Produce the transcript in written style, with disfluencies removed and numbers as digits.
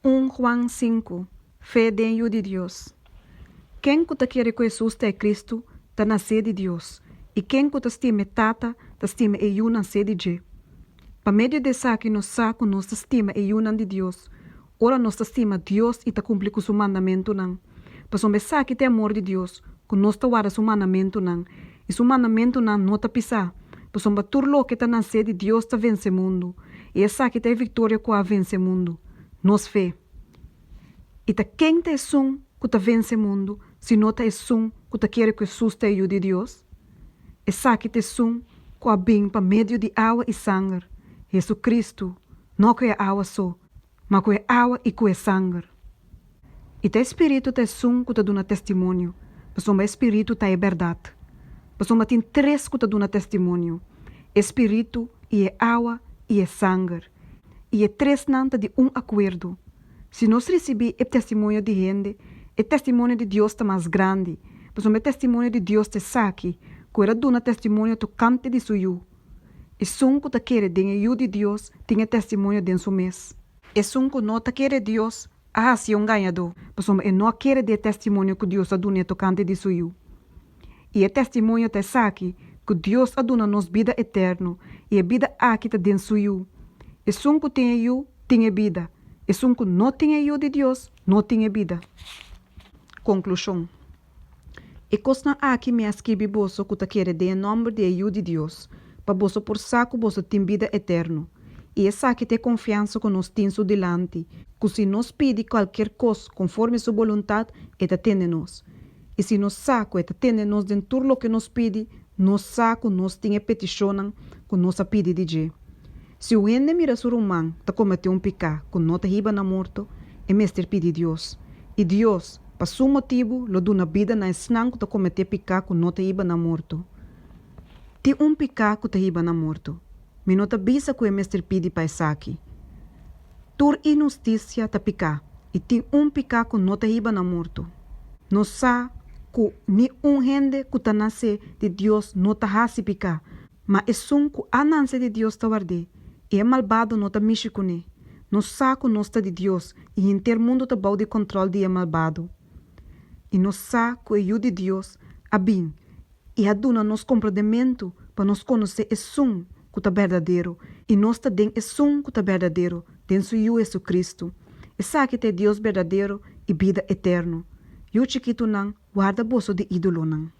Un Juan sinku, Fe den Yu di Dios. Ken ku ta kere ku Hesus ta e Kristu, ta nasé di Dios, i ken ku ta stima e Tata, ta stima e Yu nasé di dje. Pa medio di esaki nos sa ku nos ta stima e yunan di Dios, ora nos ta stima Dios i ta kumpli ku su mandamentunan. Pasobra esaki ta e amor di Dios, ku nos ta warda su mandamentunan, i su mandamentunan no ta pisá, pasobra tur loke ta nasé di Dios ta vense mundu, i esaki ta e viktoria ku a vense mundu, nos fe. I ta ken ta esun ku ta vense mundu si no ta esun ku ta kere ku Hesus ta e Yu di Dios? Esaki ta esun ku a bin pa medio di awa i sanger, Hesukristu, no ku e awa so, ma ku e awa i ku e sanger. I ta e Spiritu ta esun ku ta duna testimonio, pasobra e Spiritu ta e bèrdat. Pasobra tin tres ku ta duna testimonio, e Spiritu i e awa i e sanger, i e tresnan ta di un akuerdo. Si nos risibí e testimonio di hende, e testimonio di Dios ta mas grandi, pasobra e testimonio di Dios ta esaki, ku el a duna testimonio tokante di su Yu. Esun ku ta kere den e Yu di Dios tin e testimonio den su mes. Esun ku no ta kere Dios a hasié un gañadó, pasobra e no a kere di e testimonio ku Dios a dun'é tokante di su Yu. I e testimonio ta esaki, ku Dios a duna nos bida eterno, i e bida aki ta den su Yu. Esun ku tin e Yu, tin e bida, esun ku no tin e Yu di Dios, no tin e bida. Konklushon. E kosnan aki mi a skirbi boso ku ta kere den e nòmber di e Yu di Dios, pa boso por sa ku boso tin bida eterno. I esaki ta e konfiansa ku nos tin su dilanti, ku si nos pidi kualkier kos konforme su boluntat, e ta tende nos. I si nos sa ku e ta tende nos den tur loke nos pidi, nos sa ku nos tin e petishonnan ku nos a pidi di dje. Si un hende mira su ruman ta kometé un piká ku no ta hiba na morto, e mester pidi Dios. I Dios, pa su motibu, lo duna bida na esnan ku ta kometé piká ku no ta hiba na morto. Tin un piká ku ta hiba na morto. Mi no ta bisa ku e mester pidi pa esaki. Tur inhustisia ta piká, i tin un piká ku no ta hiba na morto. Nos sa ku ni un hende ku ta nasé di Dios no ta hasi piká, ma esun ku a nanse di Dios ta ward'é, i e malbado no ta mishi kuné. Nos sa ku nos ta di Dios, i henter mundu ta bou di kòntròl di e malbado. I nos sa ku e Yu di Dios a bin i a duna nos komprendementu pa nos konosé Esun ku ta berdadero, i nos ta den Esun ku ta berdadero, den Su Yu Hesukristu. Esaki ta e Dios berdadero i bida eterno. Yu chikitunan, warda boso di ídolonan.